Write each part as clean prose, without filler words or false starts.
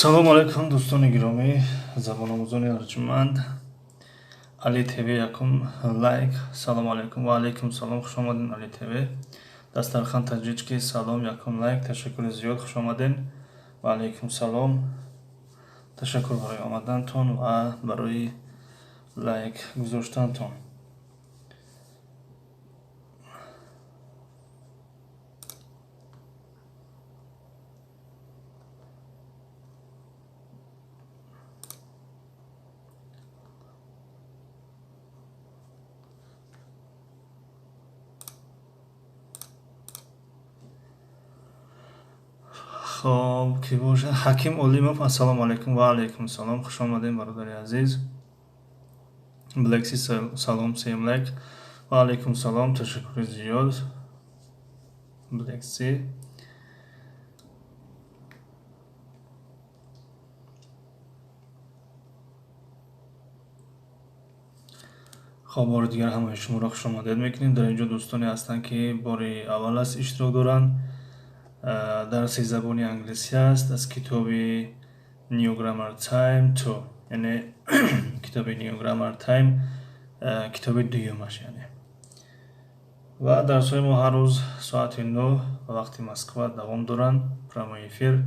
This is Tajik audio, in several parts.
Салому алайкум, дӯстони гиромӣ, забономӯзони арҷманд. Али ТВ, якум лайк. Салому алайкум, ва алайкум салом, хуш омаден, Али ТВ. Дастархан Таҷички, салом, якум лайк, ташаккури зиёд, хуш омаден. Ва алайкум салом. Ташаккур барои омадантон ва барои лайк гузоштантон. Хоб, ки бошад? Ҳаким Олимов, ассалому алайкум, ва алайкум салом, хуш омадем, бародари азиз. Блекси, салом, сеюм лайк. Ва алайкум салом, ташаккури зиёд. Блекси. Хоб, бори дигар ҳамаи шуморо хуш омадед мекунем. Дар инҷо дӯстоне ҳастанд, ки бори аввал аст иштирок доранд. Дарси забони англисӣ аст аз китоби New Grammar Time 2, яъне китоби New Grammar Time, китоби дуюмаш, яъне. Ва дарсҳои мо ҳар рӯз соати 9 ба вақти Москва давом доранд. Прямой эфир,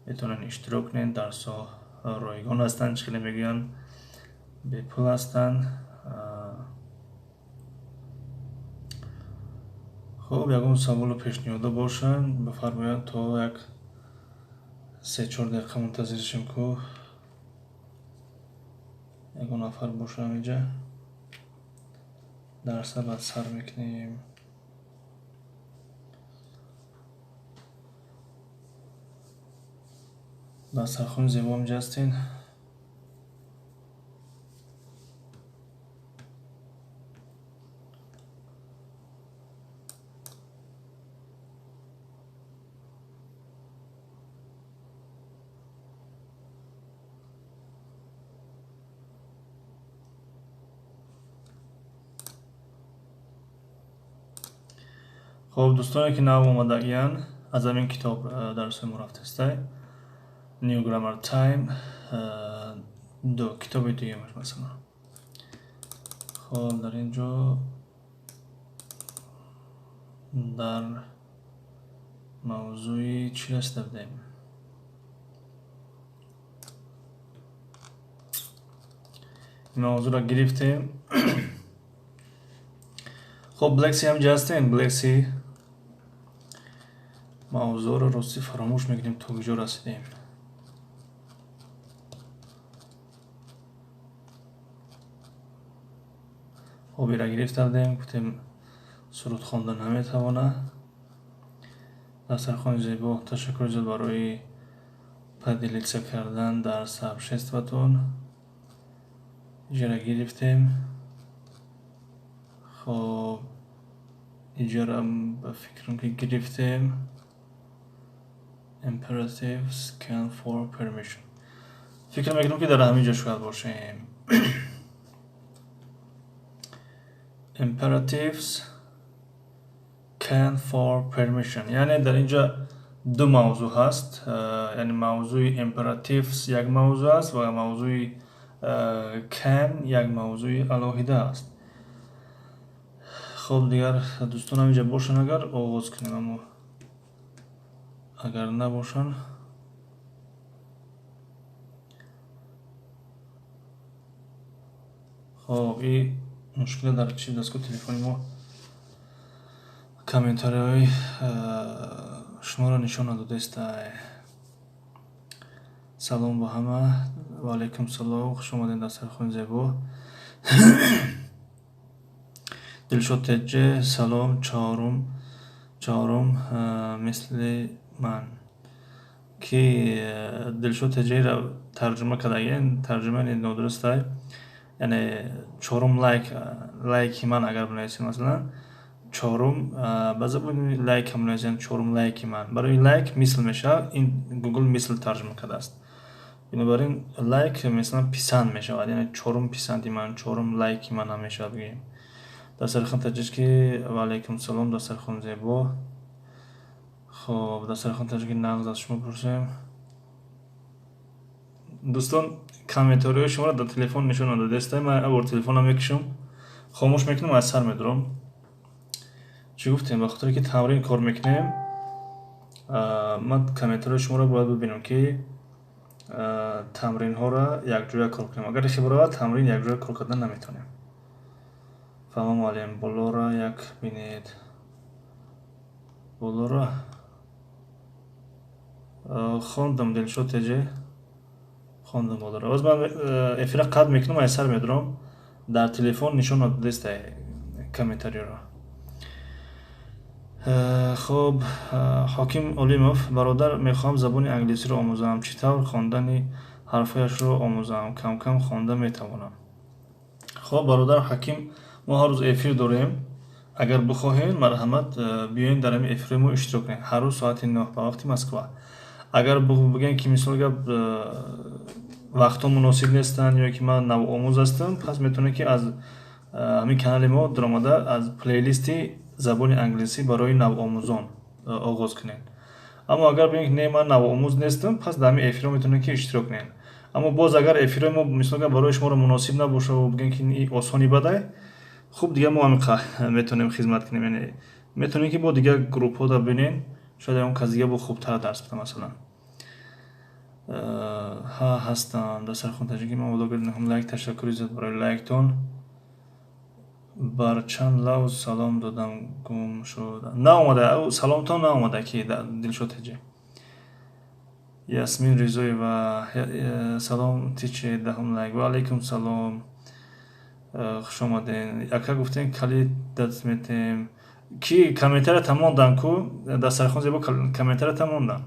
метавонед иштирок кунед. Дарсҳо ройгон ҳастанд, чӣ хеле мегӯянд, бепул ҳастанд. Хуб, ягон саволу пешниҳодо бошанд, бифармоянд, то як 3-4 дақиқа мунтазир шем, ку ягон нафар бошам инҷа, дарса баъд сар мекунем. Дастархони зебо инҷа ҳастен. Хоб, дӯстоне ки нав омадагиянд, аз ҳамин китоб дарсҳои мо рафтастай, New Grammar Time 2, китоби дуюмаш, масалан. Хоб, дар ин ҷо дар мавзӯи чӣ расида будем? Ин мавзӯъро гирифтем. Хоб, Блекси ҳам ҷа ҳастем, Блекси. Мавзӯъро ростӣ фаромӯш мекунем, то куҷо расидем. Хоб, ира гирифта будем, гуфтем, суруд хонда наметавонад. Дастархони зебо, ташаккури зиёд барои поделиться кардан дар сообществотон. Иҷора гирифтем. Хоб, иҷора ба фикрам, ки гирифтем. Imperatives can for permission. Фикр мекунам, ки дар ҳамин ҷо шояд бошем. Imperatives can for permission. Яъне дар инҷо ду мавзӯъ ҳаст. Яъне мавзӯи imperatives як мавзӯъ аст ва мавзӯи can як мавзӯи алоҳида аст. Хоб, дигар дӯстон ҳаминҷа бошанд агар, оғоз кунем, аммо агар набошанд. Хоб, и мушкила дар чӣ будаст, ку телефони мо комментариҳои шуморо нишон надодестай. Салом ба ҳама, ва алайкум салом, хуш омадед, дастархони зебо. Дилшод Теҷе, салом, чорум мисли ман. Ки Дилшод Теҷеро тарҷума кардаген, тарҷума нодурустай. Яъне чорум лайк, лайки ман агар бинависем, масалан, чорум ба забони лайк ҳам бинависем, чорум лайки ман. Барои лайк мисл мешавад, ин Гугл мисл тарҷума кардааст. Бинобар ин лайк масалан писанд мешавад, яъне чорум писанди ман, чорум лайки ман ҳам мешавад бигӯем. Дастархон Таҷички, ва алайкум салом, дастархон зебо. Хоб, дастархон Таҷики, нағз, аз шумо пурсем. Дӯстон, комментариҳои шуморо дар телефон нишон надодеста. Ман абор телефонам мекушам, хомӯш мекунам, аз сар медурам. Чӣ гуфтем? Ба хотире ки тамрин кор мекунем, ман комментариҳои шуморо бояд бибинам, ки тамринҳоро якҷоя кор кунем. Агар ихе баровад, тамрин якҷоя кор кардан наметавонем. Фаҳма, муаллим, болоро як бинед, болоро хондам. Дилшод теҷе, хондам болоро. Боз ман эфира қатъ мекунам, аз сар медурам. Дар телефон нишон надодеста комментариёро. Хоб, Ҳоким Олимов: бародар, мехоҳам забони англисиро омӯзам. Чӣ тавр хондани ҳарфҳояшро омӯзам? Камкам хонда метавонам. Хоб, бародар Ҳаким, мо ҳар рӯз эфир дорем. Агар бихоҳед, марҳамат, биёед, дар ҳамин эфири мо иштирок кунед, ҳар рӯз соати 9 ба вақти Москва. Агар бигӯем, ки мисол гап, вақтҳо муносиб нестанд ё ки ман навомӯз ҳастам, пас метавонед, ки аз ҳамин канали мо даромада, аз плейлисти забони англисӣ барои навомӯзон оғоз кунед. Аммо агар бигӯем, ки не, ман навомӯз нестам, пас дар ҳамин эфирҳо метавонед, ки иштирок кунед. Аммо боз агар эфирҳои мо, мисол гап, барои шуморо муносиб набошаву бигӯем, ки осони бадай, хуб, дигар мо ҳамин метавонем хизмат кунем, яъне метавонем, ки бо дигар группҳо да бинем, шояд ягон кас дига бо хубтар дарс буда, масалан. Ҳа, ҳастам дастархон таҷикӣ. Ман блогер нӯҳум лайк. Ташаккури зиёд барои лайктон. Бар чанд лавз салом додам, гум шуд, наомада саломтон, наомада. Ки Дилшод теҷе. Ясмин Ризоева: салом, тиче, 10-ум лайк. Ва алайкум салом, хуш омадем. Ака, гуфтем, калид даст метем. Ки комментария тамондан ку, дастархон зебо, комментария тамондан.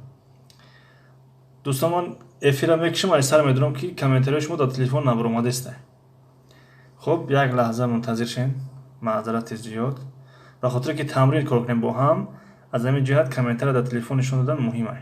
Дӯстон, ман эфира мекушам, ай сар медурам, ки комментариҳои шумо дар телефон набаромадеста. Хуб, як лаҳза мунтазир шем. Маъзарати зиёд, ба хотире ки тамрин кор кунем бо ҳам, аз ҳамин ҷиҳат комментария дар телефон нишон додан муҳим ай.